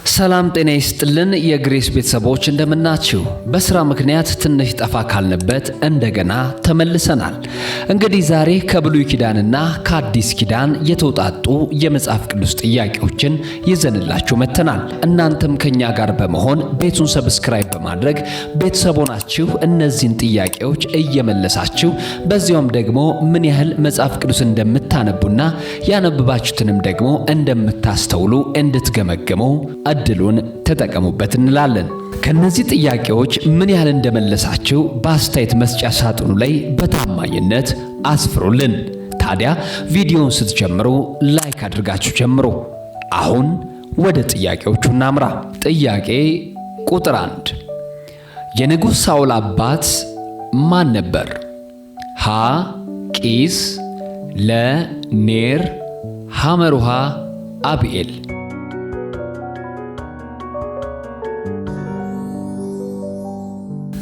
ሰላም ጤና ይስጥልን። የግሬስ ቤተሰቦች እንደምናችሁ። በስራ ምክንያት ትንሽ ጠፋ ካልንበት እንደገና ተመልሰናል። እንግዲህ ዛሬ ከብሉይ ኪዳንና ከአዲስ ኪዳን የተውጣጡ የመጽሐፍ ቅዱስ ጥያቄዎችን ይዘንላችሁ መጥተናል። እናንተም ከኛ ጋር በመሆን ቤቱን subscribe በማድረግ ቤተሰብ ሆናችሁ እነዚህን ጥያቄዎች እየመለሳችሁ በዚያውም ደግሞ ምን ያህል መጽሐፍ ቅዱስ እንደምታነቡና ያነብባችሁትንም ደግሞ እንደምታስተውሉ እንድትገመግሙ እድሉን ተጠቀሙበት እንላለን። ከነዚህ ጥያቄዎች ምን ያህል እንደመለሳችሁ በአስተያየት መስጫ ሳጥኑ ላይ በታማኝነት አስፍሩልን። ታዲያ ቪዲዮውን ስትጀምሩ like አድርጋችሁ ጀምሩ። አሁን ወደ ጥያቄዎቹ እናምራ። ጥያቄ ቁጥር 1፣ የንጉሥ ሳውል አባት ማን ነበር? ሀ ቂስ፣ ለ ኔር፣ ሐመሩ ሐ አብኤል።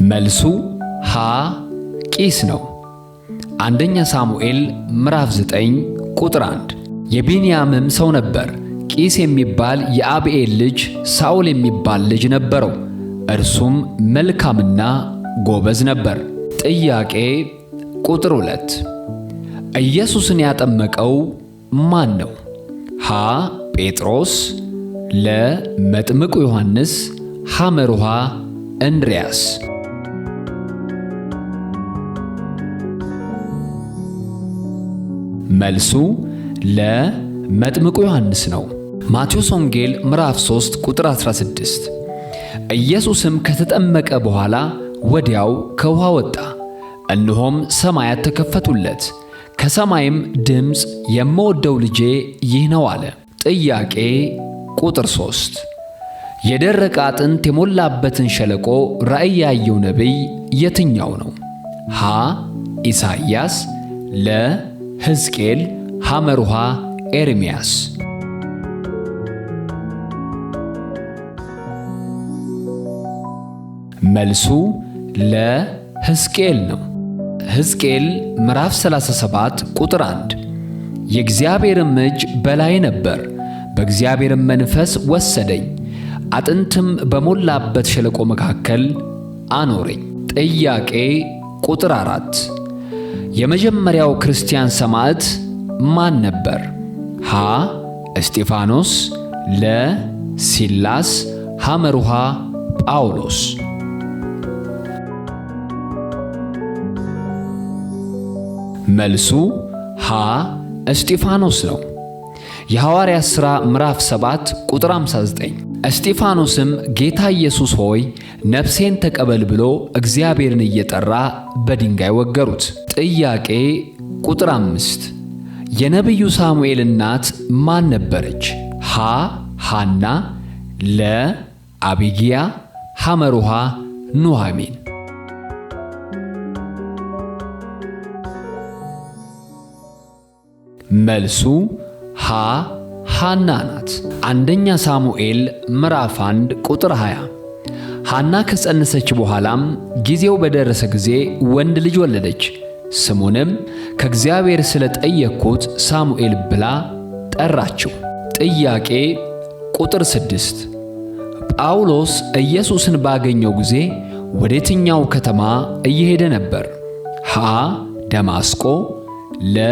መልሱ ሀ ቂስ ነው። አንደኛ ሳሙኤል ምዕራፍ 9 ቁጥር 1። የቢንያምም ሰው ነበር። ቂስ የሚባል የአብኤል ልጅ ሳኦል የሚባል ልጅ ነበረው። እርሱም መልካምና ጎበዝ ነበር። ጥያቄ ቁጥር 2፣ ኢየሱስን ያጠመቀው ማን ነው? ሀ ጴጥሮስ፣ ለ መጥምቁ ዮሐንስ፣ ሐመሩ ሐ እንድርያስ። መልሱ ለ መጥምቁ ዮሐንስ ነው። ማቴዎስ ወንጌል ምዕራፍ 3 ቁጥር 16። ኢየሱስም ከተጠመቀ በኋላ ወዲያው ከውኃ ወጣ፣ እነሆም ሰማያት ተከፈቱለት፣ ከሰማይም ድምፅ የምወደው ልጄ ይህ ነው አለ። ጥያቄ ቁጥር 3፣ የደረቀ አጥንት የሞላበትን ሸለቆ ራእይ ያየው ነቢይ የትኛው ነው? ሀ ኢሳይያስ፣ ለ ሕዝቅኤል፣ ሐመሩ ሐ ኤርምያስ። መልሱ ለ ሕዝቅኤል ነው። ሕዝቅኤል ምዕራፍ 37 ቁጥር 1፣ የእግዚአብሔርም እጅ በላይ ነበር፣ በእግዚአብሔርም መንፈስ ወሰደኝ፣ አጥንትም በሞላበት ሸለቆ መካከል አኖረኝ። ጥያቄ ቁጥር 4፣ የመጀመሪያው ክርስቲያን ሰማዕት ማን ነበር? ሀ እስጢፋኖስ፣ ለ ሲላስ፣ ሐመሩ ሐ ጳውሎስ። መልሱ ሀ እስጢፋኖስ ነው። የሐዋርያት ሥራ ምዕራፍ 7 ቁጥር 59፣ እስጢፋኖስም ጌታ ኢየሱስ ሆይ ነፍሴን ተቀበል ብሎ እግዚአብሔርን እየጠራ በድንጋይ ወገሩት። ጥያቄ ቁጥር 5፣ የነቢዩ ሳሙኤል እናት ማን ነበረች? ሀ ሐና፣ ለ አቢጊያ፣ ሐመሩ ሐ ኑኃሚን። መልሱ ሀ ሐና ናት። አንደኛ ሳሙኤል ምዕራፍ 1 ቁጥር 20። ሐና ከጸነሰች በኋላም ጊዜው በደረሰ ጊዜ ወንድ ልጅ ወለደች። ስሙንም ከእግዚአብሔር ስለጠየቅኩት ሳሙኤል ብላ ጠራችው። ጥያቄ ቁጥር 6፣ ጳውሎስ ኢየሱስን ባገኘው ጊዜ ወደ የትኛው ከተማ እየሄደ ነበር? ሀ ደማስቆ፣ ለ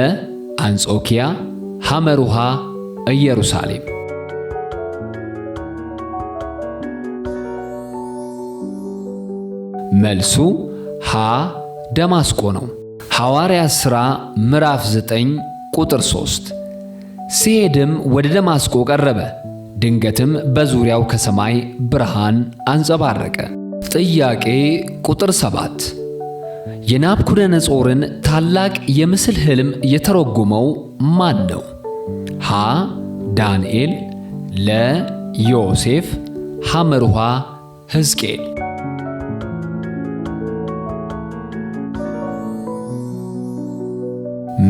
አንጾኪያ፣ ሐመሩ ሐ ኢየሩሳሌም። መልሱ ሀ ደማስቆ ነው። ሐዋርያት ሥራ ምዕራፍ 9 ቁጥር 3፣ ሲሄድም ወደ ደማስቆ ቀረበ፣ ድንገትም በዙሪያው ከሰማይ ብርሃን አንጸባረቀ። ጥያቄ ቁጥር 7፣ የናቡከደነፆርን ታላቅ የምስል ሕልም የተረጎመው ማን ነው? ሀ ዳንኤል፣ ለ ዮሴፍ፣ ሐመሩ ሐ ሕዝቅኤል።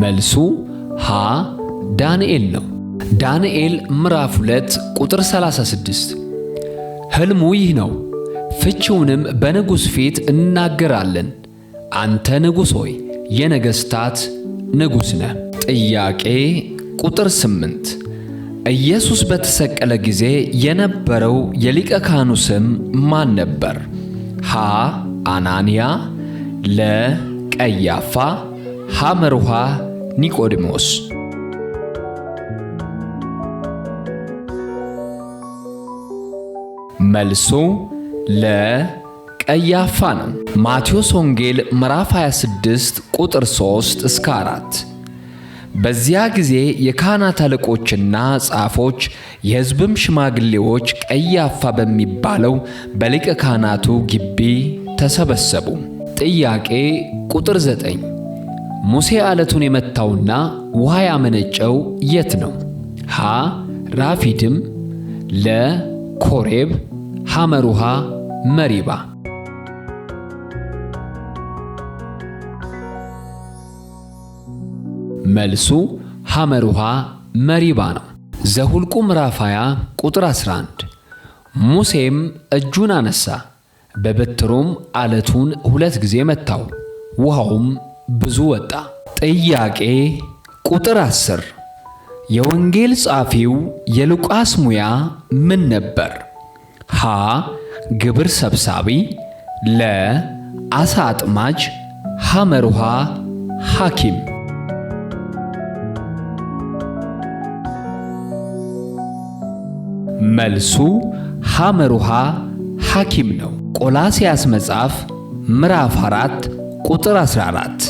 መልሱ ሀ ዳንኤል ነው። ዳንኤል ምዕራፍ 2 ቁጥር 36፣ ሕልሙ ይህ ነው፣ ፍቺውንም በንጉሥ ፊት እናገራለን። አንተ ንጉሥ ሆይ የነገሥታት ንጉሥ ነህ። ጥያቄ ቁጥር 8፣ ኢየሱስ በተሰቀለ ጊዜ የነበረው የሊቀ ካህኑ ስም ማን ነበር? ሀ አናንያ፣ ለ ቀያፋ፣ ሐመርሃ ኒቆዲሞስ። መልሱ ለ ቀያፋ ነው። ማቴዎስ ወንጌል ምዕራፍ 26 ቁጥር 3 እስከ 4። በዚያ ጊዜ የካህናት አለቆችና ጻፎች የሕዝብም ሽማግሌዎች ቀያፋ በሚባለው በሊቀ ካህናቱ ግቢ ተሰበሰቡ። ጥያቄ ቁጥር 9፣ ሙሴ ዓለቱን የመታውና ውሃ ያመነጨው የት ነው? ሀ ራፊድም፣ ለ ኮሬብ፣ ሐመሩሃ መሪባ። መልሱ ሐመሩሃ መሪባ ነው። ዘሁልቁ ምዕራፍ 20 ቁጥር 11፣ ሙሴም እጁን አነሳ በበትሩም ዓለቱን ሁለት ጊዜ መታው፣ ውሃውም ብዙ ወጣ። ጥያቄ ቁጥር 10፣ የወንጌል ጸሐፊው የሉቃስ ሙያ ምን ነበር? ሀ ግብር ሰብሳቢ፣ ለ አሳ አጥማጅ፣ ሐመሩሃ ሐኪም። መልሱ ሐመሩሃ ሐኪም ነው። ቆላስያስ መጽሐፍ ምዕራፍ 4 ቁጥር 14።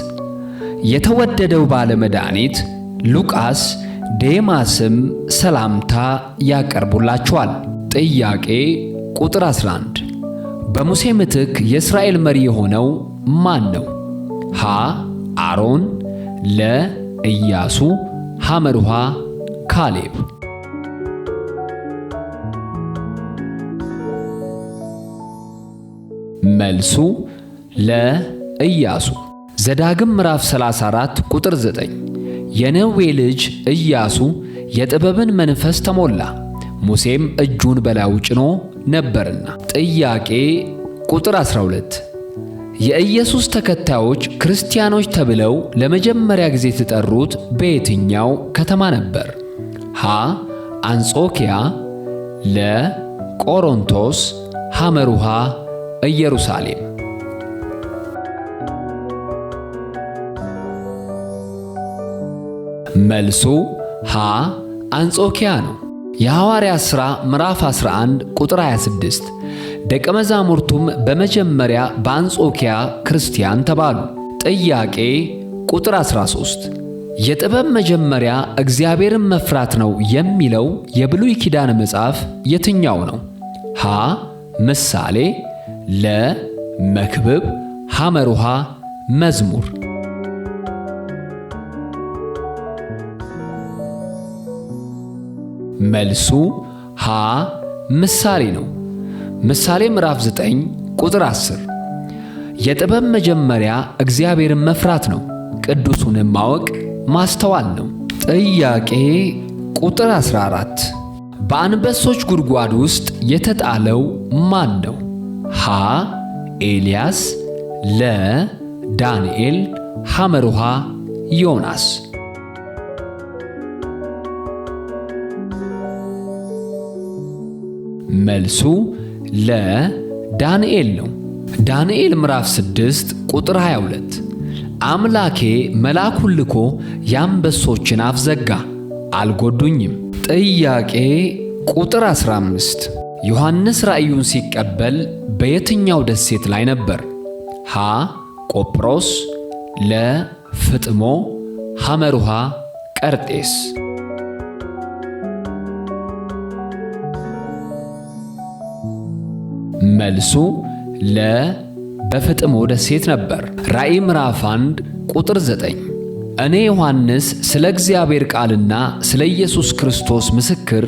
የተወደደው ባለመድኃኒት ሉቃስ ዴማስም ሰላምታ ያቀርቡላችኋል። ጥያቄ ቁጥር 11፣ በሙሴ ምትክ የእስራኤል መሪ የሆነው ማን ነው? ሀ አሮን፣ ለ ኢያሱ፣ ሐመሩሃ ካሌብ። መልሱ ለኢያሱ። ዘዳግም ምዕራፍ 34 ቁጥር 9፣ የነዌ ልጅ ኢያሱ የጥበብን መንፈስ ተሞላ፣ ሙሴም እጁን በላዩ ጭኖ ነበርና። ጥያቄ ቁጥር 12፣ የኢየሱስ ተከታዮች ክርስቲያኖች ተብለው ለመጀመሪያ ጊዜ የተጠሩት በየትኛው ከተማ ነበር? ሀ አንጾኪያ፣ ለ ቆሮንቶስ፣ ሐመሩሃ ኢየሩሳሌም። መልሱ ሀ አንጾኪያ ነው። የሐዋርያት ሥራ ምዕራፍ 11 ቁጥር 26፣ ደቀ መዛሙርቱም በመጀመሪያ በአንጾኪያ ክርስቲያን ተባሉ። ጥያቄ ቁጥር 13፣ የጥበብ መጀመሪያ እግዚአብሔርን መፍራት ነው የሚለው የብሉይ ኪዳን መጽሐፍ የትኛው ነው? ሀ ምሳሌ፣ ለ መክብብ፣ ሐመሩሃ መዝሙር። መልሱ ሀ ምሳሌ ነው። ምሳሌ ምዕራፍ 9 ቁጥር 10፣ የጥበብ መጀመሪያ እግዚአብሔርን መፍራት ነው፣ ቅዱሱንም ማወቅ ማስተዋል ነው። ጥያቄ ቁጥር 14፣ በአንበሶች ጉድጓድ ውስጥ የተጣለው ማን ነው? ሀ ኤልያስ፣ ለ ዳንኤል፣ ሐመሩሃ ዮናስ። መልሱ ለ ዳንኤል ነው። ዳንኤል ምዕራፍ 6 ቁጥር 22፣ አምላኬ መልአኩን ልኮ የአንበሶችን አፍ ዘጋ፣ አልጎዱኝም። ጥያቄ ቁጥር 15፣ ዮሐንስ ራእዩን ሲቀበል በየትኛው ደሴት ላይ ነበር? ሀ ቆጵሮስ፣ ለ ፍጥሞ፣ ሐመሩሃ ቀርጤስ። መልሱ ለ በፍጥሞ ደሴት ነበር። ራእይ ምዕራፍ 1 ቁጥር 9፣ እኔ ዮሐንስ ስለ እግዚአብሔር ቃልና ስለ ኢየሱስ ክርስቶስ ምስክር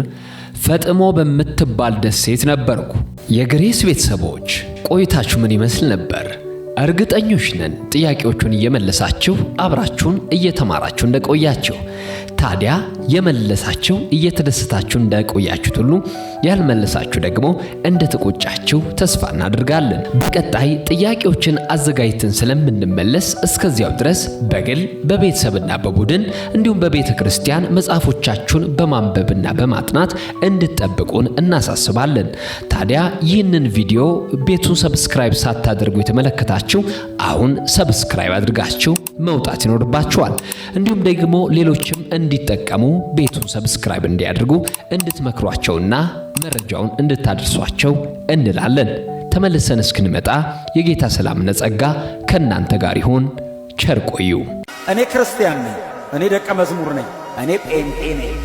ፈጥሞ በምትባል ደሴት ነበርኩ። የግሬስ ቤተሰቦች ቆይታችሁ ምን ይመስል ነበር? እርግጠኞች ነን ጥያቄዎቹን እየመለሳችሁ አብራችሁን እየተማራችሁ እንደቆያችሁ። ታዲያ የመለሳችሁ እየተደሰታችሁ እንደቆያችሁት ሁሉ ያልመለሳችሁ ደግሞ እንደተቆጫችሁ ተስፋ እናደርጋለን። በቀጣይ ጥያቄዎችን አዘጋጅተን ስለምንመለስ እስከዚያው ድረስ በግል፣ በቤተሰብና በቡድን እንዲሁም በቤተ ክርስቲያን መጽሐፎቻችሁን በማንበብና በማጥናት እንድትጠብቁን እናሳስባለን። ታዲያ ይህንን ቪዲዮ ቤቱን subscribe ሳታደርጉ የተመለከታችሁ አሁን subscribe አድርጋችሁ መውጣት ይኖርባችኋል። እንዲሁም ደግሞ ሌሎችም እንዲጠቀሙ ቤቱን subscribe እንዲያደርጉ እንድትመክሯቸውና መረጃውን እንድታደርሷቸው እንላለን። ተመልሰን እስክንመጣ የጌታ ሰላምና ጸጋ ከእናንተ ጋር ይሁን። ቸር ቆዩ። እኔ ክርስቲያን ነኝ። እኔ ደቀ መዝሙር ነኝ። እኔ ጴንጤ ነኝ።